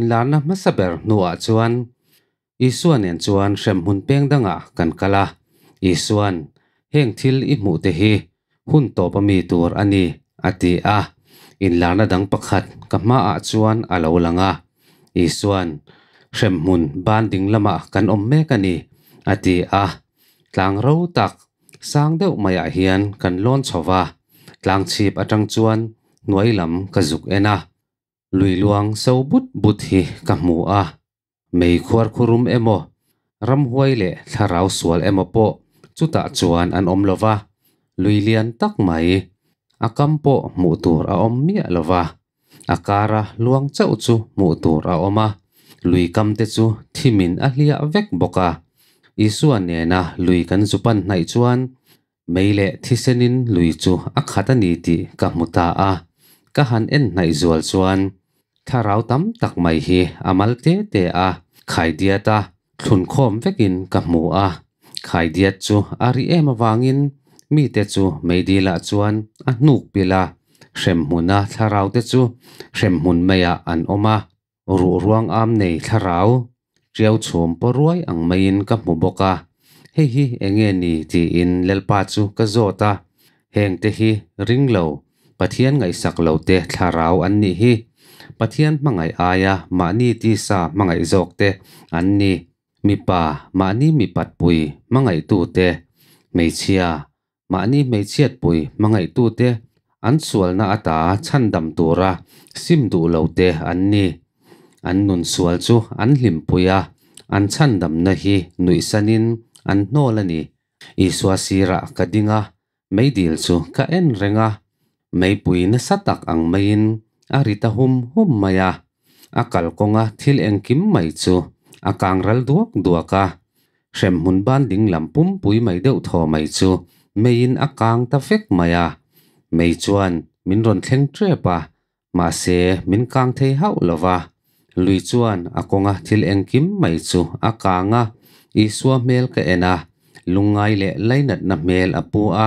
Inlarna hmasa ber hnuah chuan Isua nen chuan hremhmun peng dangah kan kal a. Isua'n, Heng thil i hmuhte hi hun tawp a mi tur a ni, a ti a. Inlarna dang pakhat ka hmaah chuan a lo lang a. Isua'n, Hremhmun ban ding lamah kan awm mek a ni, a ti a. Tlang ro tak sang deuh maiah hian kan lawn chho va, tlang chhip atang chuan hnuai lam ka zuk en a. Lui luang so but but hi ka hmu a, mei khuar khurum emaw, ramhuai leh thlarau sual emaw pawh chutah chuan an awm lo va, lui lian tak mai, a kam pawh hmuh tur a awm miah lo va, a kara luang chauh chu hmuh tur a awm a, lui kam te chu thimin a hliah vek bawk a. Isua nena lui kan zu pan hnaih chuan Mei leh thisenin lui chu a khat a ni tih ka hmu ta a, ka han en hnaih zual chuan thlarau tam tak mai hi a mal te te a, khaidiat a thlunkhawm vekin ka hmu a. Khaidiat chu a ri em avangin mite chu meidilah chuan a hnuk pilh a, hremhmuna thlarau te chu hremhmun meiah an awm a. Ruh ruang am nei thlarau tiau chhum paw ruai ang maiin ka hmu bawk a, hei hi enge ni tiin Lalpa chu ka zawt a, heng te hi ring lo, Pathian ngaihsak lo te thlarau an nih hi, Pathian hmangaih aia mahni tisa hmangaih zawk te an ni, mipa mahni mipat pui hmangaihtu te, hmeichhia Mahni hmeichhiatpui hmangaihtute an sualna ata chhandam tura sim duh lote an ni. An nun sual chu an hlimpui a, an chhandamna hi nuihsanin an hnawl a ni. Isua sirah ka ding a, meidil chu ka en reng a, meipui nasa tak ang maiin a ri ta hum hum mai a. A kalkawnga thil engkim mai chu a kangral duak duak a, Hremhmun ban ding lam pumpui mai deuh thaw mai chu meiin a kang ta vek mai a, mei chuan min rawn thleng tep a, mahse min kang thei hauh lo va. Lui chuan a kawnga thil engkim mai chu a kang a, Isua hmel ka en a, lungngai leh lainatna hmel a pu a,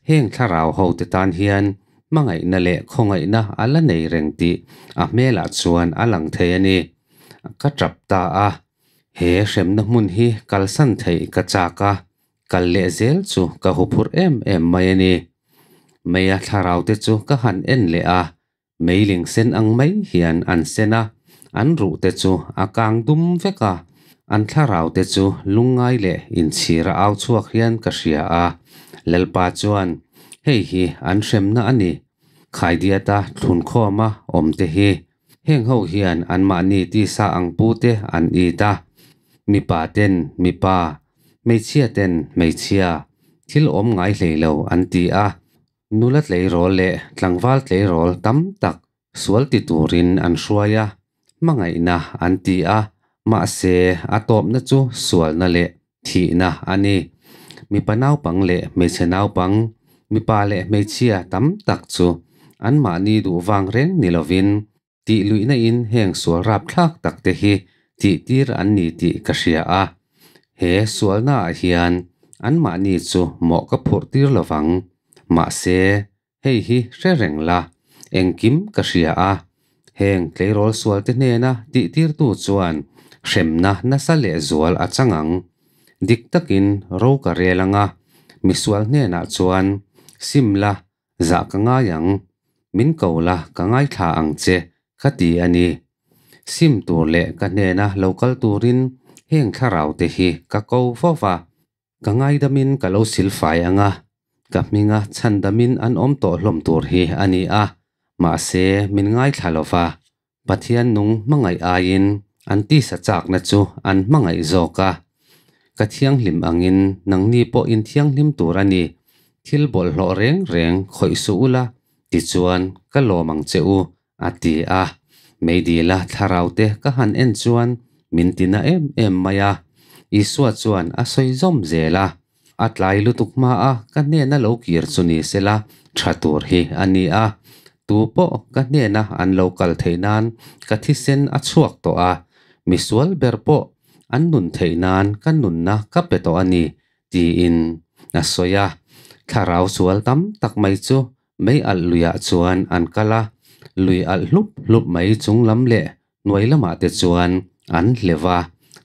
heng thlarau ho te tan hian hmangaihna leh khawngaihna a la nei reng tih a hmelah chuan a lang thei a ni. Ka tap ta a. He hremna hmun hi kalsan theih ka chak a, kal leh zel chu ka huphurh em em mai a ni. Meia thlarau te chu ka han en leh a, meiling sen ang mai hian an sen a, an ruh te chu a kang dum vek a, an thlarau te chu lungngai leh inchhir a au chhuak hian ka hria a. Lalpa chuan, Hei hi an hremna a ni, Khaidiata thlunkhawma awm te hi. Heng ho hian anmahni tisa ang pu te an it a, mipa ten mipa, hmeichhia ten hmeichhia, thil awm ngai hlei lo an ti a, nula tleirawl leh tlangval tleirawl tam tak sual ti turin an hruai a, hmangaihna an ti a, mahse a tawpna chu sualna leh thihna a ni. Mipa naupang leh hmeichhe naupang, mipa leh hmeichhia tam tak chu anmahni duh vang reng ni lovin tih luihna in heng sual rapthlak tak te hi tih tir an ni tih ka hria a. He sualna ah hian anmahni chu mawh ka phurh tir lovang. Mahse, hei hi hre reng la, engkim ka hria a. Heng tleirawl sualte hnena tihtirtu chuan hremna nasa lehzual a chang ang. Dik takin ro ka rel ang a, misual hnenah chuan, Sim la, zah ka ngai ang, min ko la ka ngaithla ang che, ka ti a ni. Sim tur leh ka hnena lo kal turin heng thlaraute hi ka ko fo va. Ka ngaidamin ka lo silfai ang a, ka hminga chhandamin an awm tawh hlawm tur hi a ni a, mahse min ngaithla lo va, Pathian nung hmangaih aiin an tisa chakna chu an hmangaih zawk a. Ka thianghlim angin nangni pawh in thianghlim tur a ni, thil bawlhhlawh reng reng khawih suh ula, tichuan ka lawm ang che u, a ti a. Meidila thlaraute ka han en chuan min ti na em em mai a. Isua chuan a sawi zawm zel a, A tlai lutuk hma a ka hnena lo kir chu ni sela tha tur hi a ni a. Tu pawh ka hnena an lo kal theih nan ka thisen a chhuak tawh a, misual ber pawh an nun theih nan ka nunna ka pe tawh a ni, tiin a sawi a. Thlarau sual tam tak mai chu Mei alh luiah chuan an kal a, lui alh hlup hlup mai chung lam leh Hnuai lamah te chuan an hleuh a,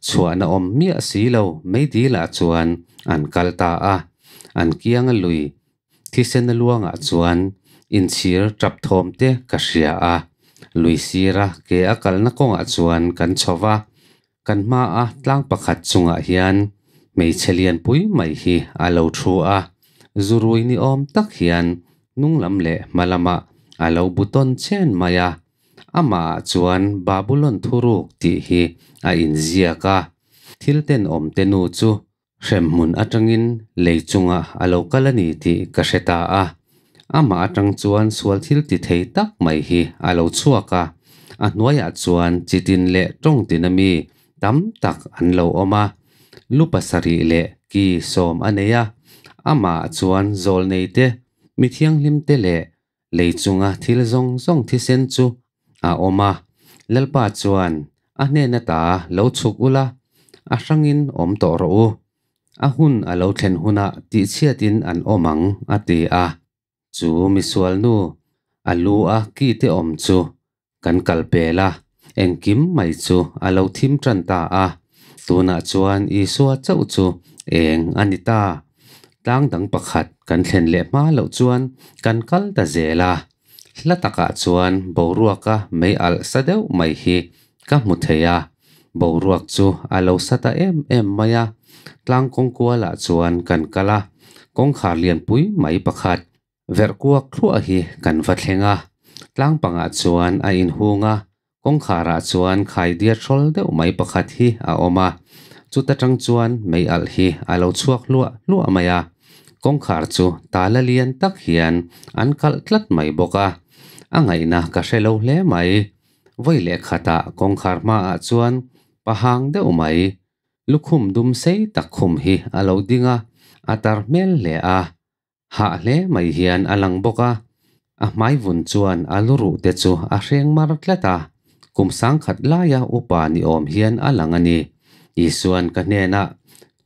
chhuahna awm miah si lo meidilah chuan an kal ta a. An kianga lui thisena luangah chuan inchhir tap thawm te ka hria a. Lui sira ke a kalna kawngah chuan kan chho va, kan hmaa tlang pakhat chungah hian hmeichhe lianpui mai hi a lo thu a. Zurui ni awm tak hian hnung lam leh hma lamah a lo bu tawn chen mai a. Amah ah chuan Babulon thuruk tih hi a inziak a, thil tenawm te nu chu hremhmun atangin lei chungah a lo kal a ni tih ka hre ta a. Amah atang chuan sual thil ti thei tak mai hi a lo chhuak a, a hnuaiah chuan chitin leh tawngtin ami tam tak an lo awm a. Lu pasarih leh ki sawm a nei a, amah ah chuan zawlnei te, mi thianghlim te leh Lei chunga thil zawng zawng thisen chu a awm a, Lalpa chuan a hnen ata lo chhuk ula, a hrangin awm tawh rawh u. A hun a lo thlen hunah tihchhiatin an awm ang, a ti a. Chu misualnu a lu a kite awm chu kan kal pel a, engkim mai chu a lo thim tan ta a. Tunah chuan Isua chauh chu eng a ni ta. Tlang dang pakhat kan thlen leh hma loh chuan kan kal ta zel a. Hla takah chuan boruaka mei alh sa deuh mai hi ka hmu thei a. Boruak chu a lo sa ta em em mai a. Tlang kawngkualah chuan kan kal a, kawngkhar lianpui mai pakhat Verh kuak thluah hi kan va thleng a, tlang pangah chuan a inhung a, kawngkharah chuan khaidiat hrawl deuh mai pakhat hi a awm a, chuta tang chuan mei alh hi a lo chhuak hluah hluah mai a, kawngkhar chu tala lian tak hian an kalh tlat mai bawk a, a ngaihna ka hre lo hle mai. Vawi leh khatah kawngkhar hmaah chuan pahang deuh mai lukhum dum sei tak khum hi a lo ding a, a tar hmel hle a. Hah hle mai hian a lang bawk a, a hmai vun chuan a lu ruh te chu a hreng mar tlat a, kum sangkhat laia upa ni awm hian a lang a ni. Isuan ka hnenah,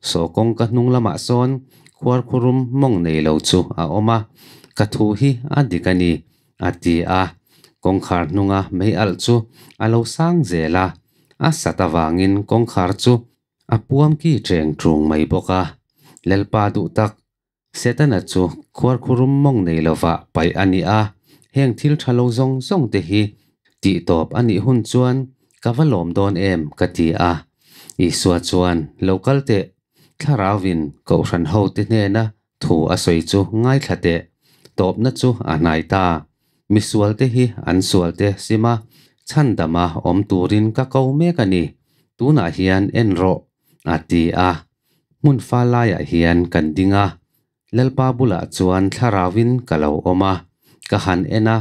Saw kawngka hnung lamah sawn khuarkhurum mawng nei lo chu a awm a, ka thu hi a dik a ni, a ti a. Kawngkhar hnunga mei alh chu a lo sang zel a, a sat avangin kawngkhar chu a puam ki cheng tung mai bawk a. Lalpa duh tak Setana chu khuarkhurum mawng nei lova paih a ni a, heng thil tha lo zawng zawng te hi tih tawp a nih hun chuan ka va lawm dawn em ka ti a. Isua chuan lo kal teh, Thlarauvin Kohhran hote hnena thu a sawi chu ngaithla teh, tawpna chu a hnai ta. Misualte hi an sualte sima chhandama awm turin ka ko mek a ni, tunah hian en rawh, a ti a. Hmun fa laiah hian kan ding a, Lalpa bulah chuan thlarauin ka lo awm a, ka han en a,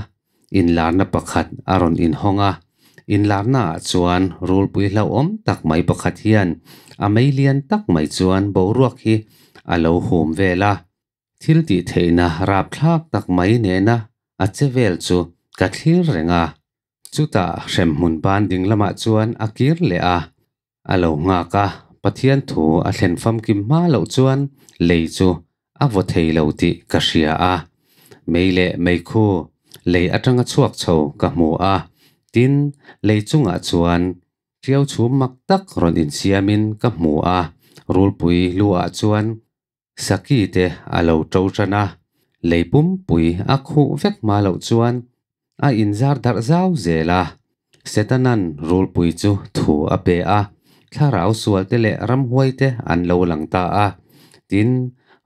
inlarna pakhat a rawn inhawng a, inlarnaah chuan rulpui hlauhawm tak mai pakhat hian a mei lian tak mai chuan boruak hi a lo hum vel a. Thil tih theihna rapthlak tak mai nena a che vel chu ka thlir reng a. Chutah hremhmun ban ding lamah chuan a kir leh a, A lo nghak a, Pathian thu a thlen famkim hma loh chuan lei chu a vaw thei lo tih ka hria a. Mei leh meikhu lei atanga chhuak chho ka hmu a, tin, lei chungah chuan ṭiau chhum mak tak rawn insiamin ka hmu a, rulpui lu ah chuan Saki te a lo ṭo ṭan a, lei pumpui a khuh vek hma loh chuan a inzar darh zau zel a. Setanan rulpui chu thu a pe a, thlarau sualte leh ramhuaite an lo lang ta a. Tin,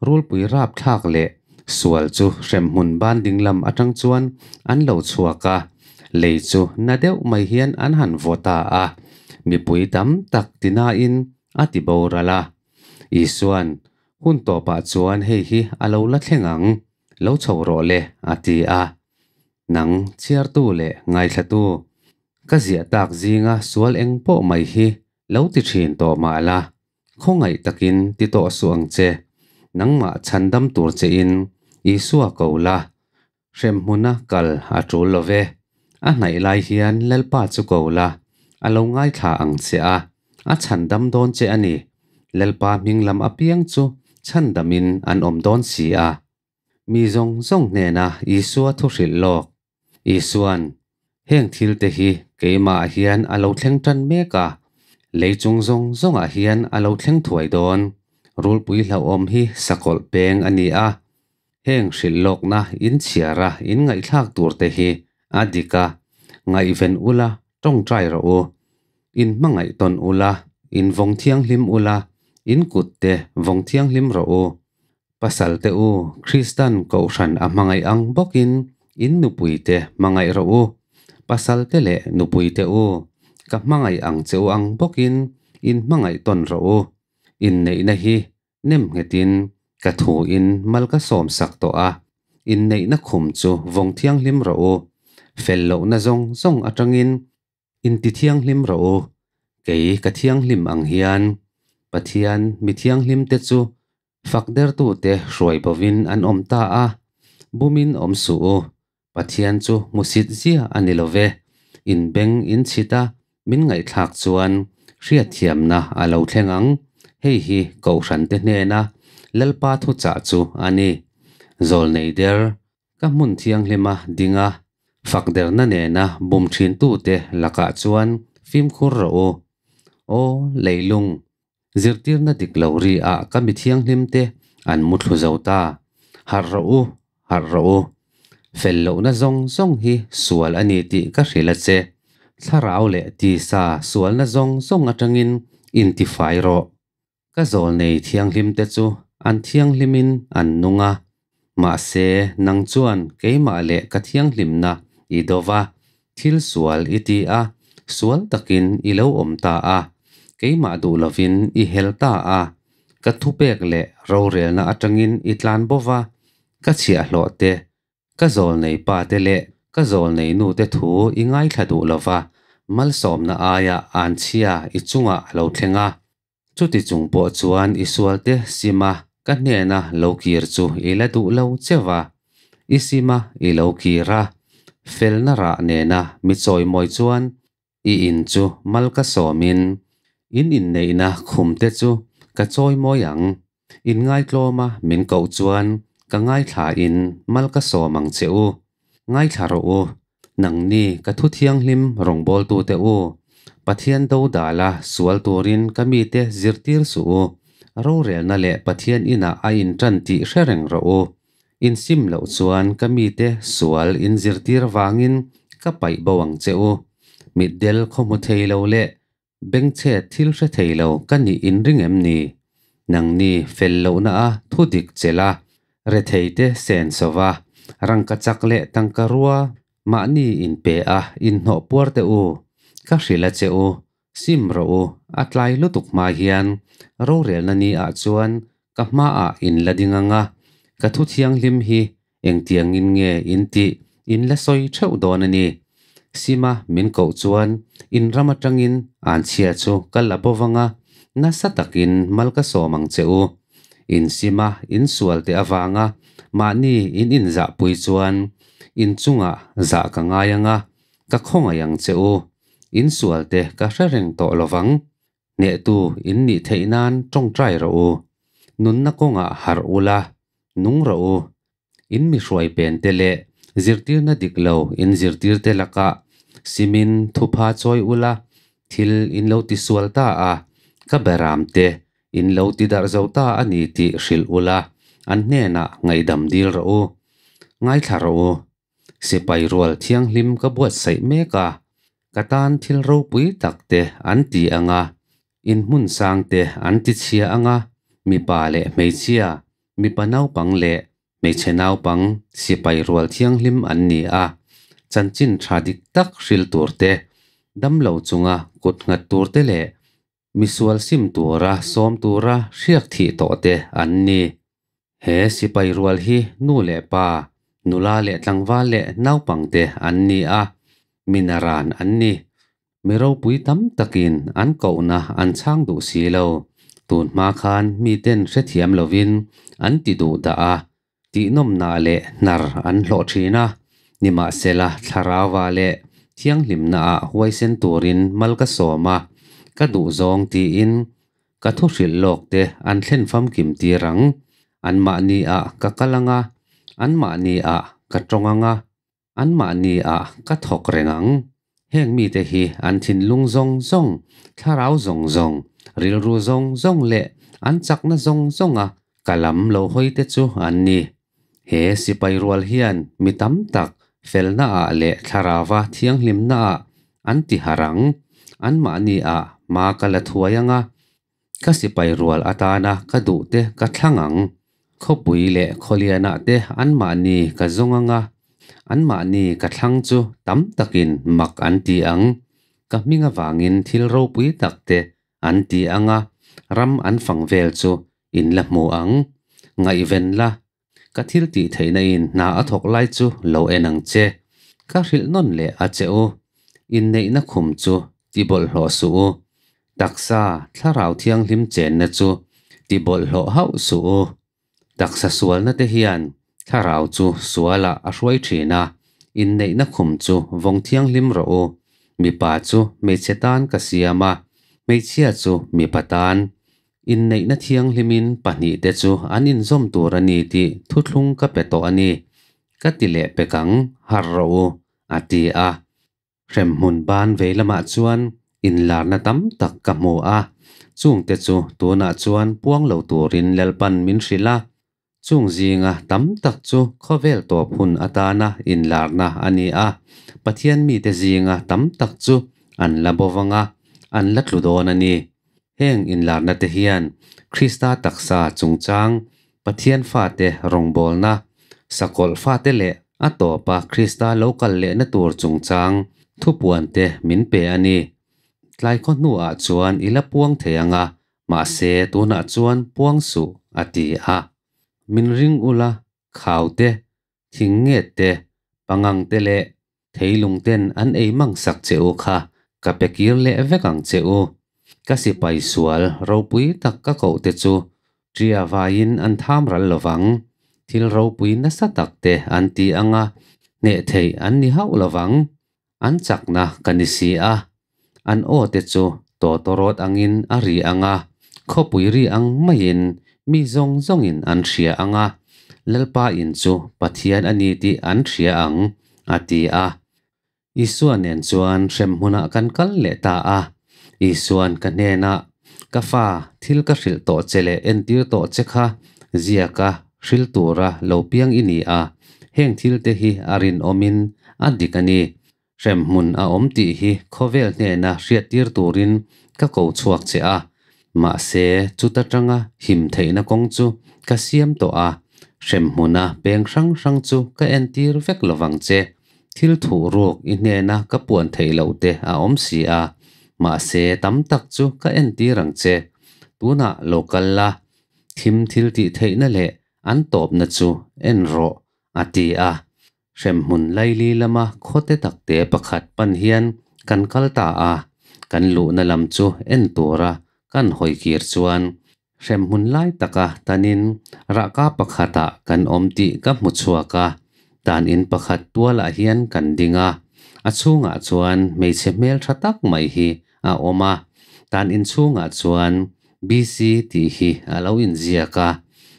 rulpui rapthlak leh sual chu hremhmun ban dinglam atang chuan an lo chhuak a, lei chu na deuh mai hian an han vaw ta a. Mipui tam tak tinain a ti boral a. Isuan, Hun tawpah chuan hei hi a lo la thleng ang, lo chho rawh le, a ti a. Nang, chhiartu leh ngaithlatu, ka ziah tak zinga sual eng pawh mai hi lo ti thin tawh mah la, khawngaih takin ti tawh suh ang che. Nangmah chhandam tur chein Isua ko la, Hremhmuna kal a tul lo ve. A hnaih lai hian Lalpa chu ko la, a lo ngaithla ang che a, a chhandam dawn che a ni. Lalpa hming lam apiang chu chhandamin an awm dawn si a. Mi zawng zawng hnena Isua thu hrilh lawk. Isua'n, Heng thilte hi Keimahah hian a lo thleng tan mek a, lei chung zawng zawngah hian a lo thleng thuai dawn. Rulpui hlauhawm hi sakawlh peng a ni a. Heng hrilh lawkna in chhiara in ngaihthlak turte hi a dik a, ngaihven ula tawngtai rawh u. In hmangaih tawn ula, in vawng thianghlim ula, in kutte vawng thianghlim rawh u. Pasal te u, Kristan Kohhran a hmangaih ang bawkin in nupuite hmangaih rawh u. Pasal te leh nupuite u, ka hmangaih ang che u ang bawkin in hmangaih tawn rawh u. Inneihna hi nem nghetin ka thu in mal ka sawm sak tawh a, inneihna khum chu vawng thianghlim rawh u. Fel lohna zawng zawng atangin Inti thianghlim rawh u, kei ka thianghlim ang hian. Pathian mi thianghlimte chu fak dertute hruai bovin an awm ta a, bumin awm suh u. Pathian chu hmusit zia a ni lo ve. In beng in chhit a, min ngaihthlak chuan hriatthiamna a lo thleng ang. Hei hi Kohhrante hnena Lalpa thuchah chu a ni. Zawlnei der Ka hmun thianghlima dinga fakderna nena bum thintute lakah chuan fimkhur rawh u. Aw, leilung, zirtirna dik lo ri ah ka mi thianghlimte an muthlu zo ta. Harh rawh u, harh rawh u. Fel lohna zawng zawng hi sual a ni tih ka hrilh a che. Thlarau leh tisa sualna zawng zawng atangin intifai rawh. Ka zawlnei thianghlimte chu an thianghlimin an nung a, mahse nang chuan keimah leh ka thianghlimna i do va, thil sual i ti a, sual takin i lo awm ta a, keimah duh lovin i hel ta a, ka thupek leh rorelna atangin i tlan bo va, ka chhiahhlawh te, Ka zawlnei pa te leh ka zawlnei nu te thu i ngaithla duh lova, malsawmna aia anchhia i chungah a lo thleng a. Chuti chung pawh chuan i sualte sima ka hnena lo kir chu i la duh lo cheu a. I sima i lo kir a, felna rah nena mi chawimawi chuan i in chu mal ka sawmin in inneihna khumte chu ka chawimawi ang. In ngaitlawma min koh chuan ka ngaithla in mal ka sawm ang che u. Ngaithla rawh u, nangni ka thu thianghlim rawngbawltute u, Pathian dodala sual turin ka mite zirtir suh u, rorelna leh Pathian inah a inṭan tih hre reng rawh u. In sim loh chuan ka mite sual in zirtir vangin ka paih bo ang che u. Mitdel khawhmu thei lo leh Bengchhet thil hre thei lo ka nih in ring em ni? Nangni fel lohna a thu dik chelh a, rethei te sen sova, rangka chak leh tangka rua mahni in pe a inhnawh puar teh u. Ka hrilh a che u, sim rawh u, a tlai lutuk hma hian rorelna ni ah chuan ka hma ah in la ding ang a, ka thu thianghlim hi Engtiangin nge in tih in la sawi theuh dawn a ni. Sima min koh chuan in ram atangin anchhia chu ka la bo vang a, nasa takin mal ka sawm ang che u. In sima in sual teh avanga mahni in inzahpui chuan in chungah zah ka ngai ang a, ka khawngaih ang che u. In sual te ka hre reng tawh lo vang. Hnehtu in nih theih nan tawngtai rawh u. Nunna kawngah harh ula, Nung rawh u. In mi hruai pen te leh zirtirna dik lo in zirtir te lakah simin thupha chawi ula, thil in lo ti sual ta a, ka beram te in lo ti darh zo ta a ni tih hrilh ula, an hnenah ngaihdam dil rawh u. Ngaithla rawh u. Sipai rual thianghlim ka buatsaih mek a, ka tan thil ropui tak te an ti ang a, in hmun sang te an ti chhia ang a, mipa leh hmeichhia, mipa naupang leh hmeichhe naupang sipai rual thianghlim an ni a, chanchin tha dik tak hril tur te, damlo chunga kut nghat tur te leh misual sim tura sawm tura hriak thih tawh te an ni. He sipai rual hi nu leh pa, nula leh tlangval leh naupangte an ni a, minaran an ni. Mi ropui tam takin an kohna an chhang duh si lo. Tun hma khan miten hrethiam lovin an ti duh dah a, tihnawmna leh hnar an hlawh thin a. Nimahsela thlarauva leh thianghlimnaah huaisen turin mal ka sawm a, ka duhzawng tiin Ka thu hrilh lawk te an thlen famkim tir ang. Anmahni ah ka kal ang a, anmahni ah ka tawng ang a, anmahni ah ka thawk reng ang. Heng mite hi an thinlung zawng zawng, thlarau zawng zawng, rilru zawng zawng leh an chakna zawng zawnga ka lam lo hawite chu an ni. He sipai rual hian mi tam tak felnaah leh thlarauva thianghlimnaah an ti harh ang. Anmahniah hma ka la thuai anga, ka sipai rual atana ka duhte ka thlang ang. Khawpui leh khawlianah te anmahni ka zawng anga, anmahni ka thlang chu tam takin mak an ti ang. Ka hming avangin thil ropui tak te an ti anga, ram an fang vel chu in la hmu ang. Ngaihven la, ka thil tih theihna in hna a thawk lai chu lo en ang che. Ka hrilh nawn leh a che u. Inneihna khum chu ti bawlhhlawh suh u. Taksa thlarau thianghlim chenna chu ti bawlhhlawh hauh suh u. Taksa sualna te hian thlarau chu sualah a hruai thin a, inneihna khum chu vawng thianghlim rawh u. Mipa chu hmeichhe tan ka siam a, hmeichhia chu mipa tan. Inneihna thianghlimin pahnihte chu an inzawm tur a ni tih thuthlung ka pe tawh a ni. Ka ti leh pek ang, harh rawh u, a ti a. Hremhmun ban vei lamah chuan inlarna tam tak ka hmu a, chungte chu tunah chuan puang lo turin Lalpan min hrilh a. Chung zinga tam tak chu khawvel tawp hun atana inlarna a ni a, Pathian mite zinga tam tak chu an la bo vang a, an la tlu dawn a ni. Heng inlarna te hian Krista taksa chungchang, Pathian fate rawngbawlna, sakawlh fate leh a tawpa Krista lo kal lehna tur chungchang thupuante min pe a ni. Tlai khaw hnuah chuan i la puang thei ang a, mahse tunah chuan puang suh, a ti a. Min ring ula, khau te, thing nget te, pangang te leh theilung ten an ei mang sak che u kha ka pe kir leh vek ang che u. Ka sipai sual ropui tak ka koh te chu ṭia vaiin an tham ral lovang. Thil ropui nasa tak te an ti ang a, hneh theih an ni hauh lovang. An chakna ka ni si a, an aw te chu tawtawrawt angin a ri ang a, khawpui ri ang maiin mi zawng zawngin an hria ang a, Lalpa in chu Pathian a ni tih an hria ang, a ti a. Isua nen chuan hremhmunah kan kal leh ta a. Isua'n ka hnenah, Ka fa, thil ka hrilh tawh che leh entir tawh che kha ziaka hril tura lo piang i ni a, heng thilte hi a rinawmin a dik a ni. Hremhmun a awm tih hi khawvel hnena hriattir turin ka ko chhuak che a, mahse chuta tanga him theihna kawng chu ka siam tawh a, hremhmuna peng hrang hrang chu ka entir vek lovang che. Thil thuh ruk i hnena ka puan theih loh te a awm si a, mahse tam tak chu ka entir ang che. Tunah lo kal la, thim thil tih theihna leh an tawpna chu en rawh, a ti a. Hremhmun laili lama khawte takte pakhat pan hian kan kal ta a, kan luhna lam chu en tura kan hawi kir chuan hremhmun lai taka tanin rahka pakhatah kan awm tih ka hmu chhuak a, tan in pakhat tualah hian kan ding a, a chhungah chuan hmeichhe hmeltha tak mai hi a awm a, tan in chhungah chuan BC tih hi a lo inziak a,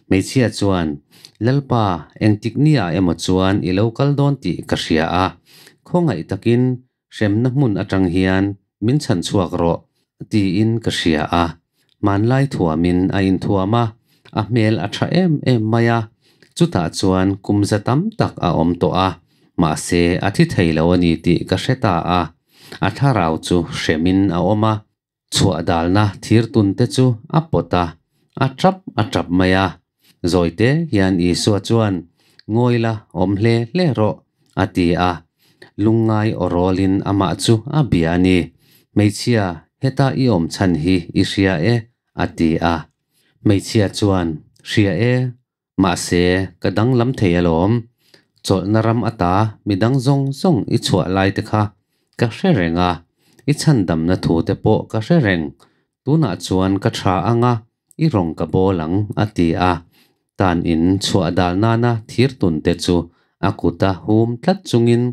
hmeichhia chuan, Lalpa, engtik nia emaw chuan i lo kal dawn tih ka hria a, khawngaih takin hremna hmun atang hian min chhan chhuak rawh, tiin ka hria a. Hmanlai thuamin a inthuam a, a hmel a tha em em mai a, chutah chuan kum za tam tak a awm tawh a, mahse a thi thei lo a ni tih ka hre ta a. A thlarau chu hremin a awm a, Chhuah dalna thir tun te chu a pawt a, a tap a tap mai a. Zawite hian Isua chuan, Ngawi la, awm hle hle rawh, a ti a. Lungngai aw rawlin amah chu a bia a ni. Hmeichhia, heta i awm chhan hi i hria e, a ti a. Hmeichhia chuan, Hria e, mahse ka danglam thei alawm. Chawlhna ram ata midang zawng zawng i chhuah lai te kha ka hre reng a, i chhandamna thu te pawh ka hre reng. Tunah chuan ka tha ang a, i rawng ka bawl ang, a ti a. Tan in chhuah dal nana thir tun te chu a kuta hum tlat chungin,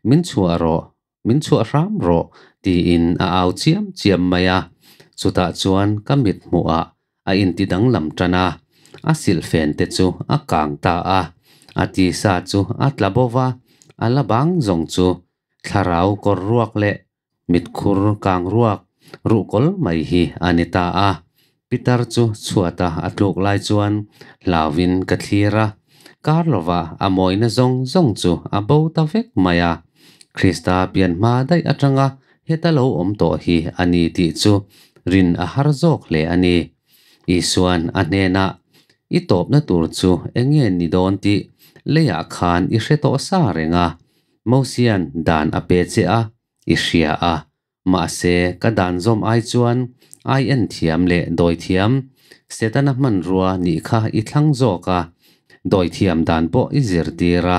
Min chhuah rawh, Min chhuah hram rawh, tiin a au chiam chiam mai a. Chutah chuan ka mit hmuhah a inti danglam tan a, a silhfen te chu a kang ta a, a tisa chu a tla bo va, a la bang zawng chu Thlarau kawr ruak leh mitkhur kang ruak ruhkawl mai hi a ni ta a. Pitar chu chhuata a tluk lai chuan hlauin ka thlir a, kar lova a mawina zawng zawng chu a bo ta vek mai a. Krista pian hma daih atanga heta lo awm tawh hi a ni tih chu rin a har zawk hle a ni. Isuan a hnenah, I tawpna tur chu eng nge ni dawn tih leiah khan i hre tawh sa reng a, Mosian dan a pe che a, i hria a. Mahse, ka dan zawm ai chuan ai en thiam leh dawi thiam, Setana hmanrua nih kha i thlang zawk a, dawi thiam dan pawh i zirtir a.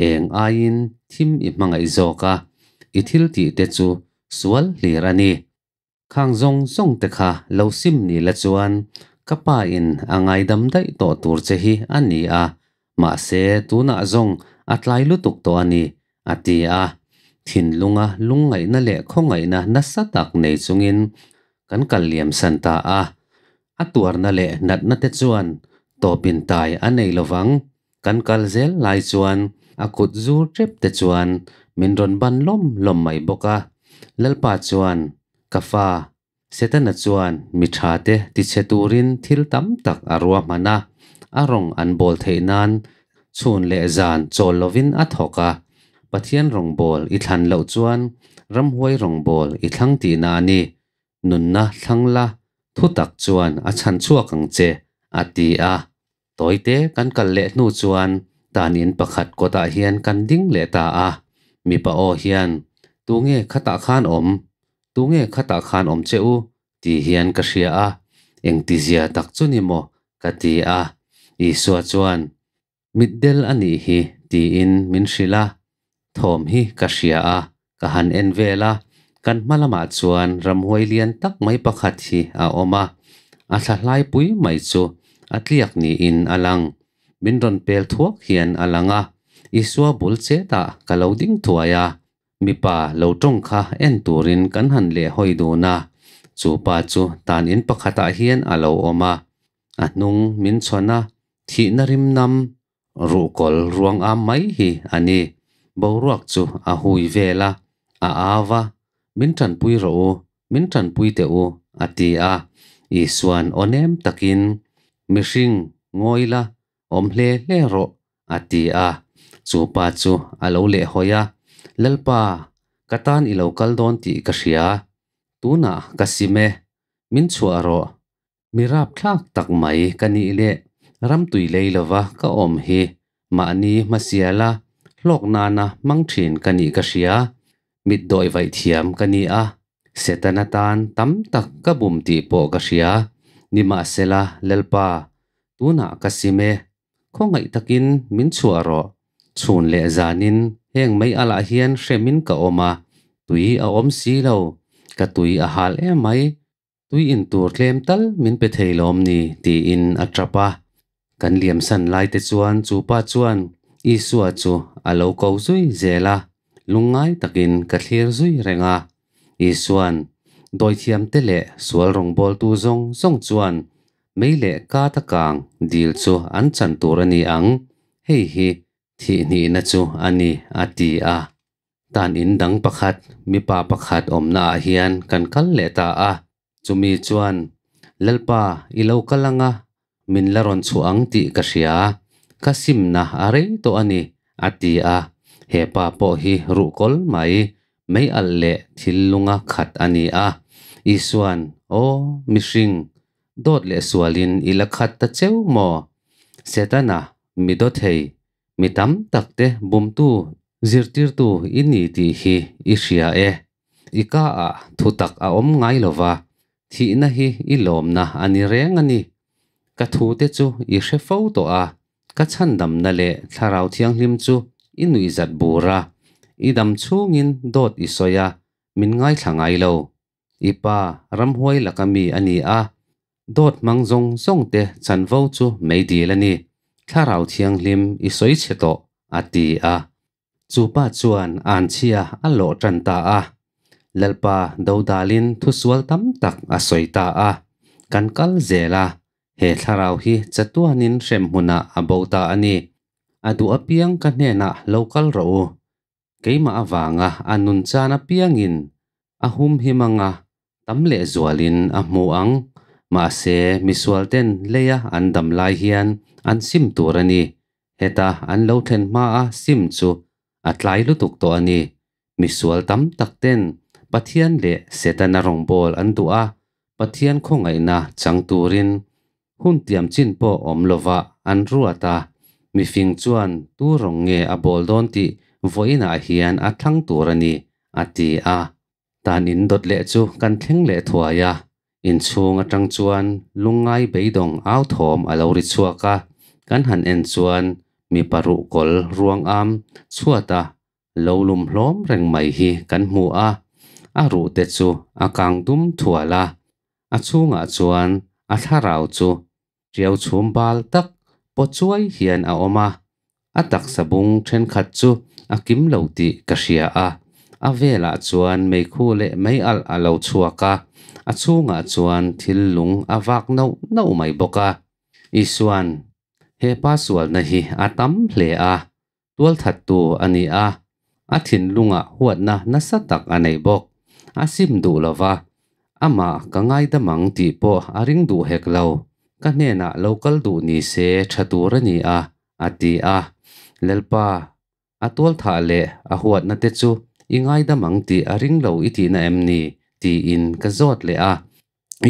Eng aiin thim i hmangaih zawk a, i thil tih te chu sual hlir a ni. Khang zawng zawng te kha lo sim ni la chuan ka pa in a ngaidam daih tawh tur che hi a ni a, mahse tunah zawng a tlai lutuk tawh a ni, a ti a. Thinlunga lungngaihna leh khawngaihna nasa tak nei chungin kan kal liam san ta a. A tuarna leh natna te chuan tawpin tai a nei lovang. Kan kal zel lai chuan a kut zur tep te chuan min rawn ban lawm lawm mai bawk a. Lalpa chuan, Ka fa, Setana chuan mi tha te tichhe turin thil tam tak a ruahman a, a rawng an bawl theih nan chhun leh zan chawl lovin a thawk a. Pathian rawngbawl i thlan loh chuan ramhuai rawngbawl i thlang tihna a ni. Nunna thlang la, thutak chuan a chhan chhuak ang che, a ti a. Tawite kan kal leh hnu chuan tan in pakhat kawtah hian kan ding leh ta a. Mipa aw hian, Tunge khatah khan awm? Tunge khatah khan awm che u? ti hian ka hria a. Engtizia tak chu ni maw? ka ti a. Isua chuan, Mitdel a nih hi, tiin min hrilh a. Thawm hi ka hria a, ka han en vel a, kan hma lamah chuan ramhuai lian tak mai pakhat hi a awm a, a thla hlaipui mai chu a tliak niin a lang. Min rawn pel thuak hian a lang a, Isua bul chetah ka lo ding thuai a, mipa lo tawng kha en turin kan han lehhawi dun a, chu pa chu tan in pakhatah hian a lo awm a, a hnung min chhawn a, thihna rim nam Ruhkawl ruang am mai hi a ni. Boruak chu a hui vel a, a au a, Min tanpui rawh u, min tanpui teh u, a ti a. Isua'n aw nem takin, Mihring, ngawi la, awm hle hle rawh, a ti a. Chu pa chu a lo lehhawi a, Lalpa, ka tan i lo kal dawn tih ka hria. Tunah ka sim e, min chhuah rawh. Mi rapthlak tak mai ka nih leh ramtui lei lova ka awm hi mahni hmasiala hlawk nana hmang thin ka nih ka hria. Mitdawi vaih thiam ka ni a, Setana tan tam tak ka bum tih pawh ka hria. Nimahsela, Lalpa, tunah ka sim e. Khawngaih takin min chhuah rawh. Chhun leh zanin heng mei alah hian hremin ka awm a, tui a awm si lo. Ka tui a hal em mai. Tui in tur tlem tal min pe thei lawm ni? tiin a tap a. Kan liamsan lai te chuan chu pa chuan Isua chu a lo ko zui zel a, lungngai takin ka thlir zui reng a. Isua'n dawithiamte leh sual rawngbawltu zawng zawng chuan mei leh kata kang dil chu an chan tur a ni ang, hei hi thihhnihna chu a ni, a ti a. Tan in dang pakhat, mipa pakhat awmna ah hian kan kal leh ta a. Chumi chuan, Lalpa, i lo kal anga, min la rawn chhuah ang tih ka hria. Ka simna a rei tawh a ni, a ti a. He pa pawh hi ruhkawl mai, mei alh leh thil lunga khat a ni a. Isua'n, Aw, mihring, dawt leh sualin i la khat ta cheu maw? Setana, mi dawthei, Mi tam takte bumtu, zirtirtu i ni tih hi i hria e. I ka ah thutak a awm ngai lo va, thihna hi i lawmna a ni reng a ni. Ka thute chu i hre fo tawh a, ka chhandamna leh Thlarau Thianghlim chu i nuihzat bur a, i dam chhungin dawt i sawi a, min ngaithla ngai lo. I pa ramhuai laka mi a ni a, dawt hmang zawng zawng te chanvo chu meidil a ni, Thlarau Thianghlim i sawi chhe tawh, a ti a. Chu pa chuan anchhia a lawh tan ta a. Lalpa dodalin thusual tam tak a sawi ta a. Kan kal zel a, he thlarau hi chatuanin hremhmunah a bo ta a ni. A duh apiang ka hnenah lo kal rawh u. Keimah avanga a nun chan apiangin a humhim anga, tam lehzualin a hmu ang. Mahse, misualten leia an dam lai hian an sim tur a ni. Heta an lo thlen hmaa sim chu a tlai lutuk tawh a ni. Misual tam takten Pathian leh Setana rawngbawl an duh a, Pathian khawngaihna chang turin hun tiam chin pawh awm lovah an ruat a. Mifing chuan tu rawng nge a bawl dawn tih vawiinah hian a thlang tur a ni, a ti a. Tan in dawt leh chu kan thleng leh thuai a, inchhung atang chuan lungngai beidawng au thawm a lo ri chhuak a, kan han en chuan mipa ruhkawl ruang am chhuata lo lum hlawm reng mai hi kan hmu a, a ruh te chu a kang dum thual a, a chhungah chuan a thlarau chu tiau chhum bal tak paw chuai hian a awm a, a taksa bung thenkhat chu a kim lo tih ka hria a, a velah chuan meikhu leh mei alh a lo chhuak a, a chhungah chuan thil lung a vak nauh nauh mai bawk a. Isua'n he pa sualna hi a tam hle a, tualthattu a ni a, a thinlungah huatna nasa tak a nei bawk. A sim duh lo va, amah ka ngaidam ang tih pawh a ring duh hek lo. Ka hnenah lo kal duh ni se tha tur a ni a, a ti a. Lalpa, a tualthah leh a huatna te chu i ngaidam ang tih a ring lo i tihna em ni? tiin ka zawt leh a.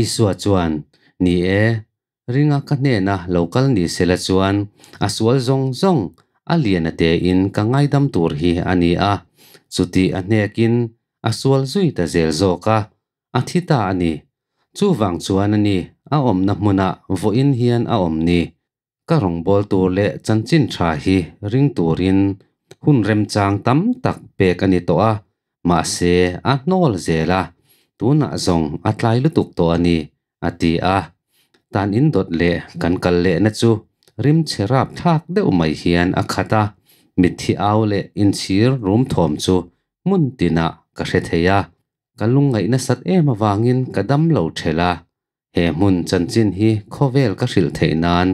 Isua chuan, Ni e, Ringa ka hnena lo kal ni sela chuan a sual zawng zawng a lian a tein ka ngaidam tur hi a ni a, chutih a hnekin a sual zui ta zel zawk a, a thi ta a ni. Chuvang chuan a ni a awmna hmunah vawiin hian a awm ni. Ka rawngbâwl tur leh chanchin ṭha hi ring turin hun remchang tam tak pek a ni tawh a, mahse a hnawl zel a, tunah zawng a tlai lutuk tawh a ni, a ti a. Tan in dawt leh kan kal lehna chu rim chhe rap thlak deuh mai hian a khat a, mitthi au leh inchhir rum thawm chu hmun tinah ka hre thei a, ka lungngaih nasat em avangin ka dam lo ṭhelh a, he hmun chanchin hi khawvel ka hrilh theih nan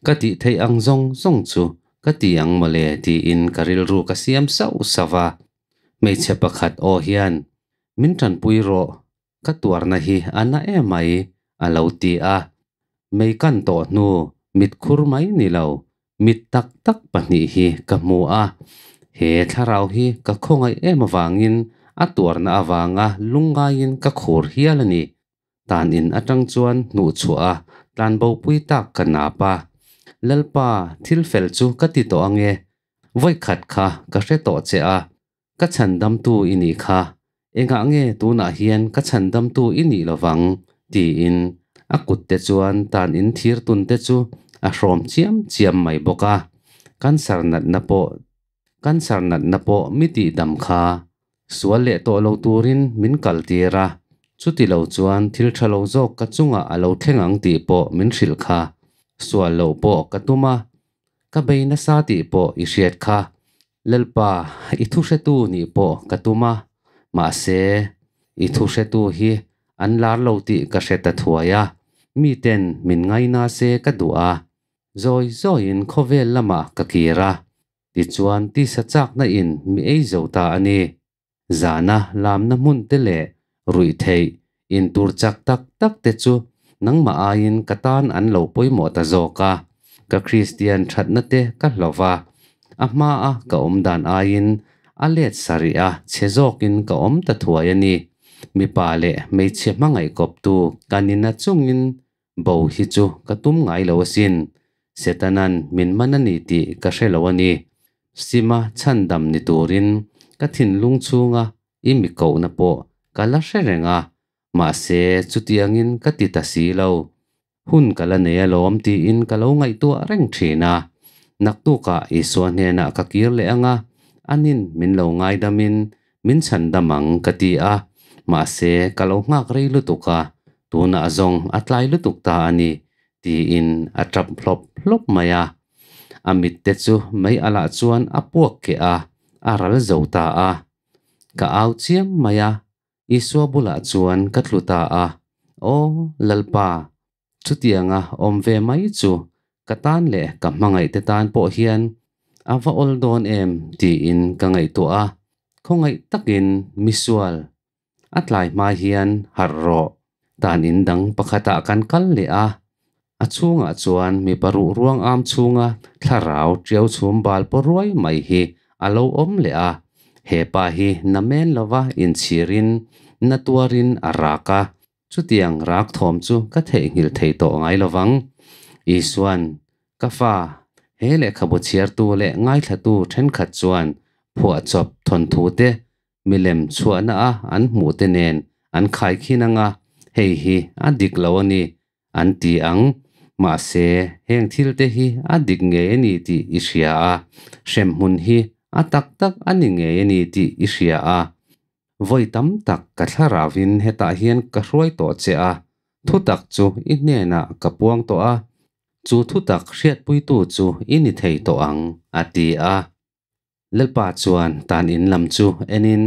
ka tih theih ang zawng zawng chu ka ti ang mawle tiin ka rilru ka siam sauh sauh a. Hmeichhe pakhat aw hian, Min ṭanpui rawh, Ka tuarna hi a na emai, a lo ti a. Mei kan tawh hnu mit khur mai ni lo, mit tak tak pahnih hi ka hmu a. He thlarau hi ka khawngaih em avangin a tuarna avanga lungngaiin ka khur hial a ni. Tan in atang chuan hnuhchhuah a tlanbopui tak ka nap a. Lalpa, thil fel chu ka ti tawh ange. Vawikhat kha ka hre tawh che a, Ka chhandamtu i nih kha, engah nge tunah hian ka chhandamtu i nih lovang? tiin a kutte chuan tan in thir tunte chu a hrawm chiam chiam mai bawk a. Cancer natna pawh Cancer natna pawh mi tihdam kha sual leh tawh lo turin min kaltir a, chuti lo chuan thil tha lo zawk ka chungah a lo thleng ang tih pawh min hrilh kha. Sual loh pawh ka tum a, ka bei nasa tih pawh i hriat kha. Lalpa, i thu hretu nih pawh ka tum a, mahse, i thu hretu hi an lar lo tih ka hre ta thuai a, miten min ngaina se ka duh a, zawi zawiin khawvel lamah ka kir a, tichuan tisa chakna in mi ei zo ta a ni. Zana lamna hmun te leh ruih theih intur chak tak tak te chu nangmah aiin ka tan an lo pawimawh ta zawk a, ka Kristian thatna te ka hlauh va, a hmaa ka awm dan aiin a let sarih a chhe zawkin ka awm ta thuai a ni. Mipa leh hmeichhe hmangaih kawptu ka nina chungin bo hi chu ka tum ngai lo asin. Setanan min man a ni tih ka hre lo a ni. Sima chhandam ni turin ka thinlung chhunga i mi kohna pawh ka la hre reng a, mahse chutiangin ka ti ta si lo. Hun ka la nei alawm tiin ka lo ngaihtuah reng thin a. Naktukah Isua hnenah ka kir leh ang a, anin min lo ngaidamin min chhandam ang ka ti a, mahse ka lo nghak rei lutuk a, tunah zawng a tlai lutuk ta a ni tiin a tap hlawp hlawp mai a. A mitte chu mei alah chuan a puak keh a, a ral zo ta a. Ka au chiam mai a, Isua bulah chuan ka tlu ta a, Aw, Lalpa, chutianga awm ve mai chu ka tan leh ka hmangaihte tan pawh hian a va awl dawn em tiin ka ngaihtuah a. Khawngaih takin misual, a tlai hma hian harh rawh. Tan in dang pakhatah kan kal leh a, a chhungah chuan mipa ruh ruang am chhunga thlarau tiau chhum bal paw ruai mai hi a lo awm leh a. He pa hi namen lova inchhirin na tuarin a rak a, chutiang rak thawm chu ka theihnghilh thei tawh ngai lovang. Isuan, Ka fa, he lehkhabu chhiartu leh ngaithlatu thenkhat chuan phuahchawp thawnthu te milem chhuahna a an hmuh te nen an khaikhin anga hei hi a dik lo a ni an ti ang. Mahse, heng thil te hi a dik ngei a ni tih i hria a, hremhmun hi a tak tak a ni ngei a ni tih i hria a. Vawi tam tak ka thlarauin hetah hian ka hruai tawh che a, thutak chu i hnenah ka puang tawh a, chu thutak hriatpuitu chu i ni thei tawh ang, a ti a. Lalpa chuan tan in lam chu enin,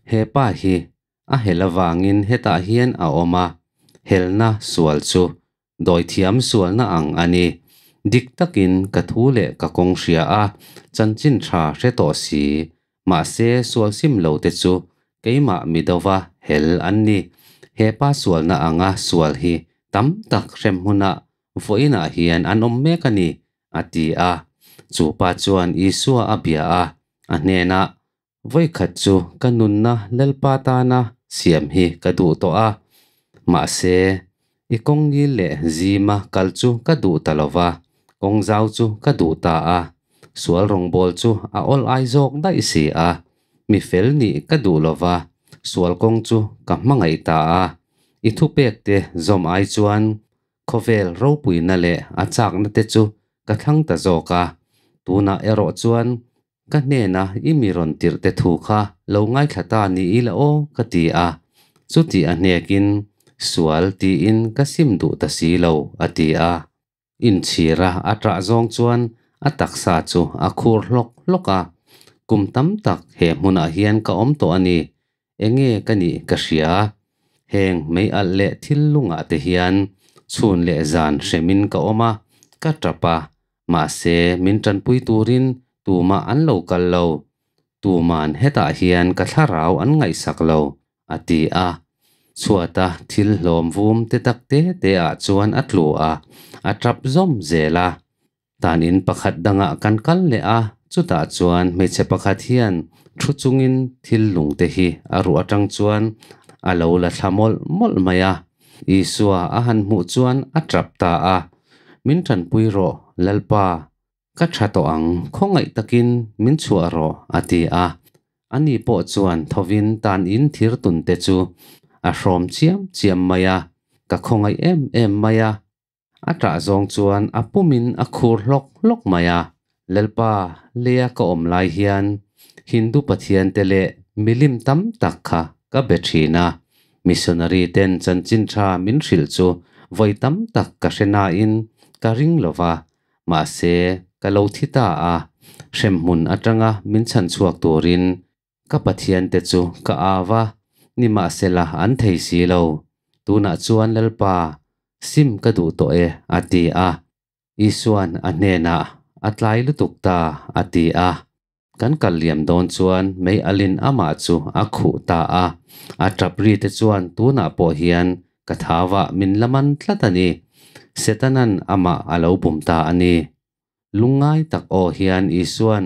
He pa hi a hel avangin hetah hian a awm a, helna sual chu dawithiam sualna ang a ni. Dik takin ka thu leh ka kawng hria a, chanchin tha hre tawh si. Mahse sual sim lo te chu keimah mi dova hel an ni. He pa sualna anga sual hi tam tak hrem hmunah vawiinah hian an awm mek a ni, a ti a. Chu pa chuan Isua a bia a, a hnenah, Vawikhat chu ka nunna Lalpa tana siam hi ka duh tawh a, mahse, i kawng ngil leh zima kal chu ka duh ta lo va, kawng zau chu ka duh ta a, sual rawngbawl chu a awl ai zawk daih si a, mi fel nih ka duh lo va, sual kawng chu ka hmangaih ta a, i thupekte zawm ai chuan Khawvel ropuina leh a chakna te chu ka thlang ta zawk a, tunah erawh chuan ka hnena i mi rawn tirh te thu kha lo ngaithla ta ni ila aw ka ti a, chuti a hnekin sual tiin ka sim duh ta si lo a ti a. Inchhira a ṭah zawng chuan a taksa chu a khur hlawk hlawk a, kum tam tak he hmunah hian ka awm tawh a ni, Enge ka nih ka hria? Heng mei alh leh thil lungah te hian chhun leh zan hremin ka awm a, ka tap a, mahse min tanpui turin tumah an lo kal lo. Tuman hetah hian ka thlarau an ngaihsak lo, a ti a. Chhuata thil hlawm vum te tak te te ah chuan a tlu a, a tap zawm zel a. Tan in pakhat dangah kan kal leh a, chutah chuan hmeichhe pakhat hian thu chungin thil lung te hi a ruh atang chuan a lo la thla mawlh mawlh mai a. Isua a han hmuh chuan a tap ta a, Min tanpui rawh, Lalpa, ka tha tawh ang, khawngaih takin min chhuah rawh, a ti a. Ani pawh chuan thovin tan in thir tun te chu a hrawm chiam chiam mai a, ka khawngaih em em mai a. A ṭah zawng chuan a pumin a khur hlawk hlawk mai a. Lalpa, leia ka awm lai hian Hindu pathiante leh milim tam tak kha ka be ṭhin a. Missionary ten chanchin ṭha min hrilh chu vawi tam tak ka hre nain ka ring lo va, mahse ka lo thi ta a. Hremhmun aṭanga min chhan chhuak turin Ka pathiante chu ka au a, nimahsela an thei si lo. Tunah chuan Lalpa, sim ka duh tawh e, a ti a. Isua'n a hnenah, A tlai lutuk ta, a ti a. Kan kal liam dawn chuan mei alin amah chu a khuh ta a. A tap ri te chuan tunah pawh hian ka thauah min la man tlat a ni. Setana'n amah a lo bum ta a ni. Lungngai tak aw hian Isua'n,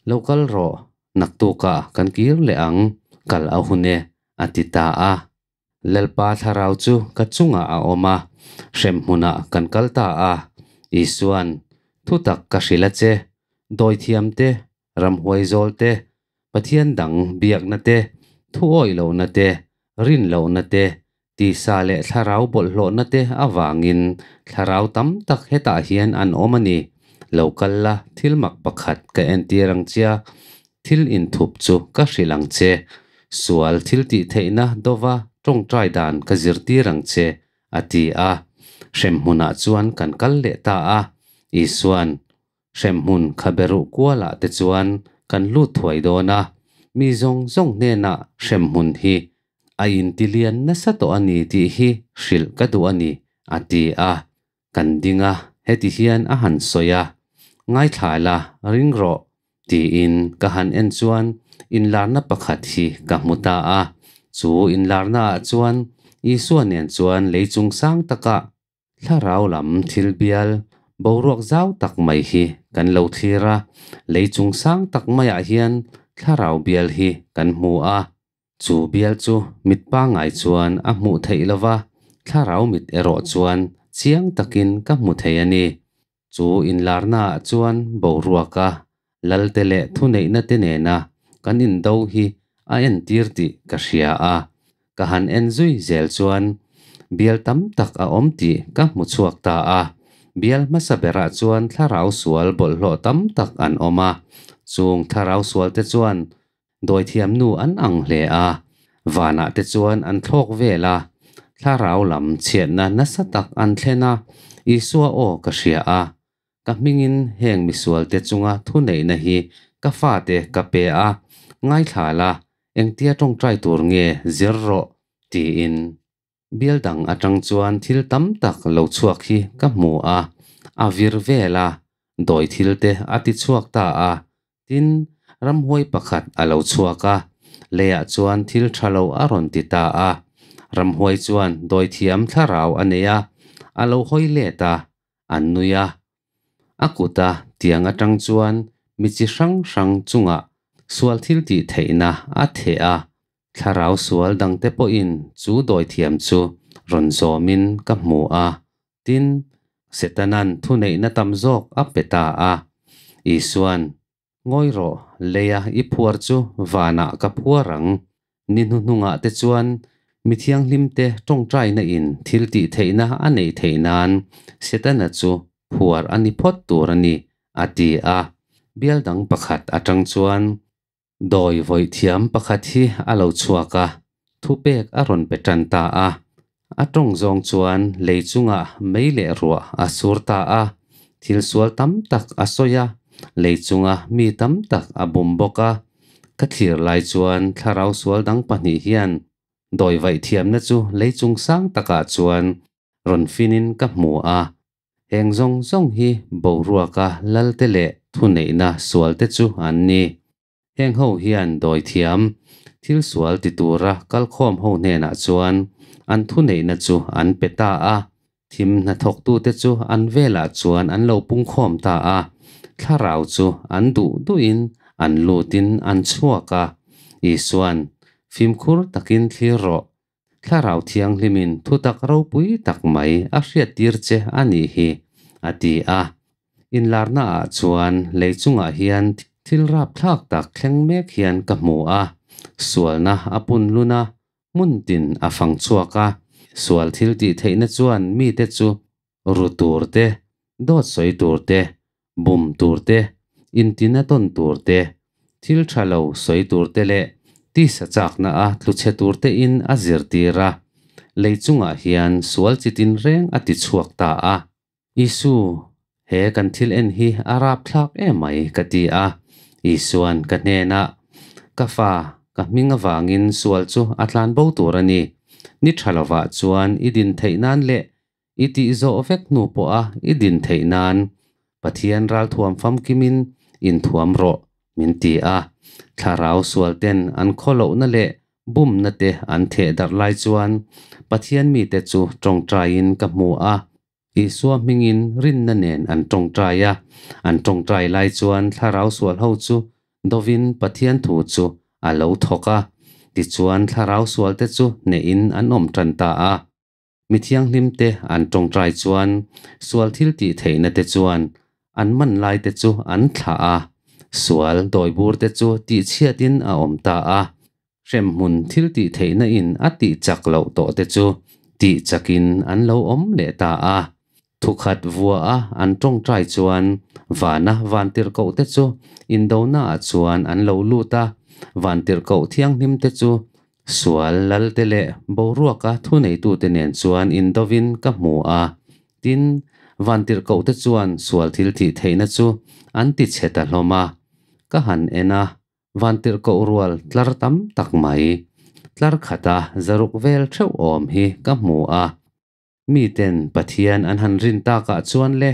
Lo kal rawh, naktukah kan kir leh ang, kal a hun e, a ti ta a. Lalpa thlarau chu ka chungah a awm a, hremhmunah kan kal ta a. Isua'n, Thutak ka hrilh a che, dawithiam te, ramhuai zawl te, Pathian dang biakna te, thuawih lohna te, rin lohna te, tisa leh thlarau bawlhhlawhna te avangin thlarau tam tak hetah hian an awm a ni. Lo kal la, thil mak pakhat ka entir ang chia, thil inthup chu ka hrilh ang che. Sual thil tih theihna dova tawngtai dan ka zirtir ang che, a ti a. Hremhmunah chuan kan kal leh ta a. Isua'n, Hremhmun khaberuh kualah te chuan kan lut thuai dawn a, mi zawng zawng hnenah hremhmun hi a intilian nasa tawh a ni tih hi hrilh ka duh a ni, a ti a. Kan ding a, heti hian a han sawi a, Ngaithla la, ring rawh. Tiin ka han en chuan inlarna pakhat hi ka hmu ta a. Chu inlarnaah chuan Isua nen chuan lei chung sang takah thlarau lam thil bial boruak zau tak mai hi kan lo thlir a. Lei chung sang tak maiah hian thlarau bial hi kan hmu a. Chu bial chu mit pangngai chuan a hmuh theih lova, thlarau mit erawh chuan chiang takin ka hmu thei a ni. Chu inlarnaah chuan boruaka lalte leh thuneihna te nena kan indo hi a entir tih ka hria a. Ka han en zui zel chuan bial tam tak a awm tih ka hmu chhuak ta a. Bial hmasa berah chuan thlarau sual bawlhhlawh tam tak an awm a. Chung thlarau sualte chuan dawithiam nu an ang hle a. Vanah te chuan an thlawk vel a. Thlarau lam chhiatna nasa tak an thlen a. Isua aw ka hria a. Ka hmingin heng misualte chunga thuneihna hi ka fate ka pe a, ngaithla la, engtia tawngtai tur nge zir rawh, tiin. Bial dang atang chuan thil tam tak lo chhuak hi ka hmu a, a vir vel a, dawi thil te a ti chhuak ta a. Tin, ramhuai pakhat a lo chhuak a, leiah chuan thil tha lo a rawn ti ta a. Ramhuai chuan dawithiam thlarau a nei a, a lo hawi let a, an nui a. A kuta tiang atang chuan mi chi hrang hrang chungah sual thil tih theihna a theh a. Thlarau sual dangte pawhin chu dawithiam chu rawn zawmin ka hmu a. Tin, Setana'n thuneihna tam zawk a pe ta a. Isua'n, Ngawi rawh, leia i phuar chu vanah ka phuar ang. Ni hnuhnungah te chuan mi thianghlimte tawngtaina in thil tih theihna a neih theih nan Setana chu phuar a ni phawt tur a ni, a ti a. Bial dang pakhat atang chuan dawi vawi thiam pakhat hi a lo chhuak a, thupek a rawn pe tan ta a. A tawng zawng chuan lei chungah mei leh ruah a sur ta a, thil sual tam tak a sawi a, lei chunga mi tam tak a bum bawk a. Ka thlir lai chuan thlarau sual dang pahnih hian dawi vaih thiamna chu lei chung sang takah chuan rawn finin ka hmu a. Heng zawng zawng hi boruaka lalte leh thuneihna sualte chu an ni. Heng ho hian dawi thiam, thil sual ti tura kalkhawm ho hnenah chuan an thuneihna chu an pe ta a. Thim hnathawktute chu an velah chuan an lo pungkhawm ta a, thlarau chu an duh duhin an lutin an chhuak a. Isua'n, Fimkhur takin thlir rawh, Thlarau Thianghlimin thutak ropui tak mai a hriattir che a nih hi, a ti a. Inlarnaah chuan lei chungah hian thil rapthlak tak thleng mek hian ka hmu a, sualna a pun lun a, hmun tin a fang chhuak a, sual thil tih theihna chuan mite chu ru tur te, dawt sawi tur te, bum tur te, intina tawn tur te, thil tha lo sawi tur te leh tisa chakna a tlu chhe tur te in a zirtir a, lei chungah hian sual chi tin reng a ti chhuak ta a. Isu, he kan thil en hi a rapthlak emai ka ti a. Isuan ka hnenah, Ka fa, ka hming avangin sual chu a tlan bo tur a ni. Ni tha lovah chuan i din theih nan leh i tih zawh vek hnu pawha i din theih nan Pathian ralthuam famkimin inthuam rawh, min ti a. Thlarau sualten an khawlohna leh bumna te an theh darh lai chuan Pathian mite chu tawngtaiin ka hmu a. Isua hmingin rinna nen an tawngtai a. An tawngtai lai chuan thlarau sual ho chu dovin Pathian thu chu a lo thawk a. Tichuan thlarau sualte chu hnehin an awm tan ta a. Mi thianghlimte an tawngtai chuan sual thil tih theihna te chuan an man lai te chu an thlah a, sual dawibur te chu tihchhiatin a awm ta a, hremhmun thil tih theihna in a tih chak loh tawh te chu tih chakin an lo awm leh ta a. Thukhat vua a an tawngtai chuan vana vantirhkoh te chu indonaah chuan an lo lut a, vantirhkoh thianghlim te chu Sual lalte leh boruaka thuneitute nen chuan indovin ka hmu a, tin, vantirhkohte chuan sual thil thih theihna chu an ti chhe ta hlawm a. Ka han en a, vantirhkoh rual tlar tam tak mai, tlar khata zaruk vel theuh awm hi ka hmu a. Miten Pathian an han rin takah chuan le,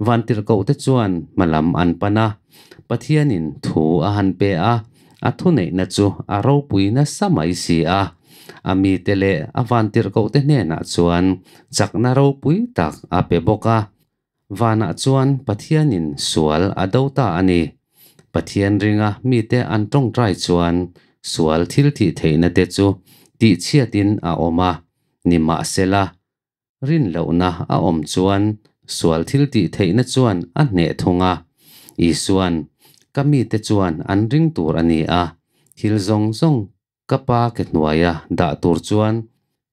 vantirhkohte chuan hmalam an pan a, Pathianin thu a han pe a, a thuneihna chu a ropui nasa mai si a. A mite leh a vantirhkohte hnenah chuan chakna ropui tak a pe bawk a. Vanah chuan Pathianin sual a do ta a ni. Pathian ringa mite an tawngtai chuan sual thilthih theihnate chu tihchhiatin a awm a, nimahsela, rin lohna a awm chuan sual thiltih theihna chuan a hneh thung a. Isuan, Ka mite chuan an ring tur a ni a, thil zawng zawng ka Pa ke hnuaia dah tur chuan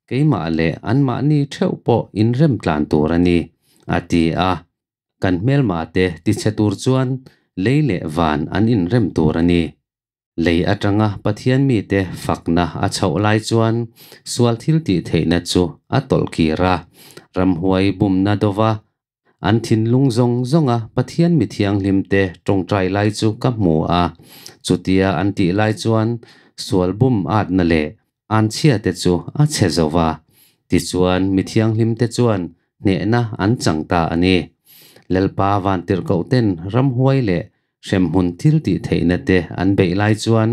keimah leh anmahni theuh pawh inrem tlan tur a ni, a ti a. Kan hmelmate tichhe tur chuan lei leh van an inrem tur a ni. Lei atanga Pathian mite fakna a chhoh lai chuan sual thiltih theihna chu a tawlh kir a, ramhuai bumna dova an thinlung zawng zawnga Pathian mi thianghlimte tawngtai lai chu ka hmu a. Chutia an tih lai chuan sual bum atna leh anchhiate chu a chhe zo va, tichuan mi thianghlimte chuan hnehna an chang ta a ni. Lalpa vantirhkohten ramhuai leh hremhmun thil tih theihna te an beih lai chuan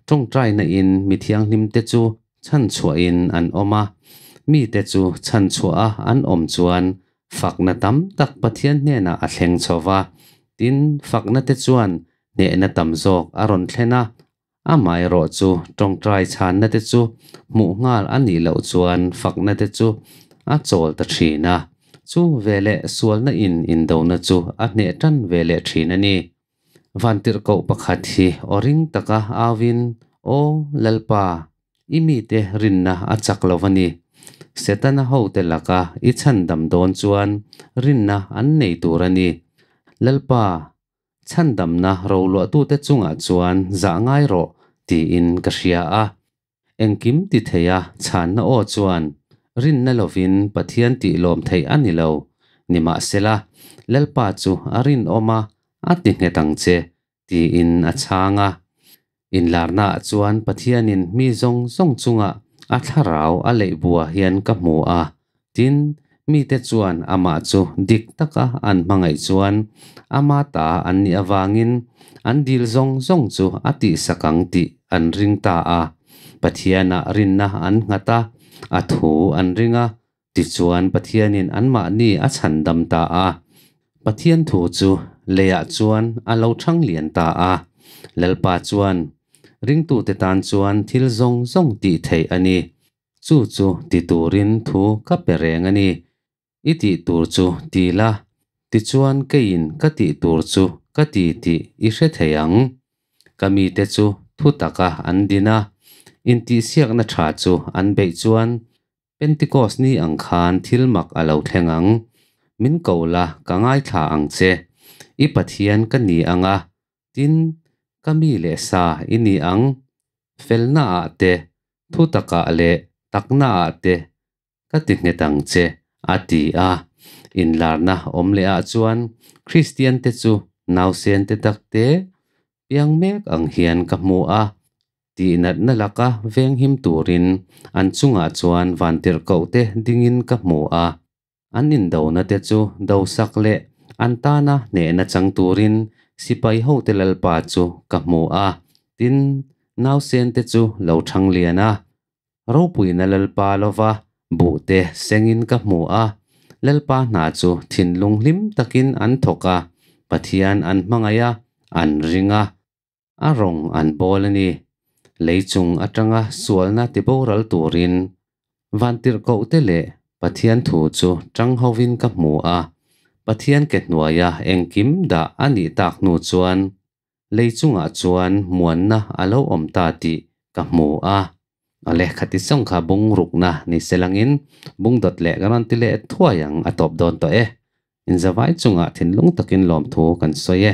tawngtaina in mi thianghlimte chu chhanchhuahin an awm a. Mite chu chhanchhuah a an awm chuan fakna tam tak Pathian hnenah a thleng chho va, tin, fakna te chuan hnehna tam zawk a rawn thlen a. Amaherawh chu tawngtai chhanna te chu hmuh nghal a nih loh chuan fakna te chu a chawl ta thin a, chu veleh sualna in indona chu a hneh tan veleh thin a ni. Vantirhkoh pakhat hi aw ring taka auin, Aw Lalpa, i mite rinna a chak lo a ni. Setana hote laka i chhandam dawn chuan rinna an nei tur a ni. Lalpa, Chhandamna roluahtute chungah chuan zah ngai rawh tiin ka hria a. Engkim ti theia chhanna aw chuan rinna lovin Pathian tih lawm theih a ni lo. Nimahsela, Lalpa chu a rinawm a, a ti nghet ang che, tiin a chhang a. Inlarnaah chuan Pathianin mi zawng zawng chungah a thlarau a leih bua hian ka hmu a. Tin, mite chuan amah chu dik taka an hmangaih chuan ama ta an nih avangin an dil zawng zawng chu a tihsak ang tih an ring ta a. Pathianah rinna an nghat a, a thu an ring a, tichuan Pathianin anmahni a chhandam ta a. Pathian thu chu leiah chuan a lo thang lian ta a. Lalpa chuan ringtute tan chuan thil zawng zawng tih theih a ni. Chu chu ti turin thu ka pe reng a ni. I tih tur chu ti la, tichuan keiin ka tih tur chu ka ti tih i hre thei ang. Ka mite chu thu taka an din a, intihsiakna tha chu an beih chuan Pentikos ni ang khan thil mak a lo thleng ang. Min ko la, ka ngaithla ang che. I Pathian ka ni ang a, tin, ka mi leh sa i ni ang. Felnaah te, thutakah leh taknaah te ka ti nghet ang che, a ti a. Inlarna awm lehah chuan Kristiante chu nausen te takte piang mek ang hian ka hmu a, tihnatna laka venghim turin an chungah chuan vantirhkohte dingin ka hmu a. An indona te chu dosak leh an tana hnehna chang turin sipai hote lalpa chu ka hmu a, tin, nausen te chu lo thang lian a. Ropuina lalpa lova buhte sengin ka hmu a, lalpa hna chu thinlung hlim takin an thawk a, Pathian an hmangaih a, an ring a. A rawng an bawl a ni. Lei chung atanga sualna tiboral turin vantirhkohte leh Pathian thu chu tang hovin ka hmu a. Pathian ke hnuaia engkim dah a nih tak hnu chuan lei chungah chuan muanna a lo awm ta tih ka hmu a. Awle, khati sawng kha bung rukna ni se langin bung dawt leh ka rawn ti leh thuai ang a tawp dawn tawh e. Inzavai chungah thinlung takin lawmthu kan sawi e.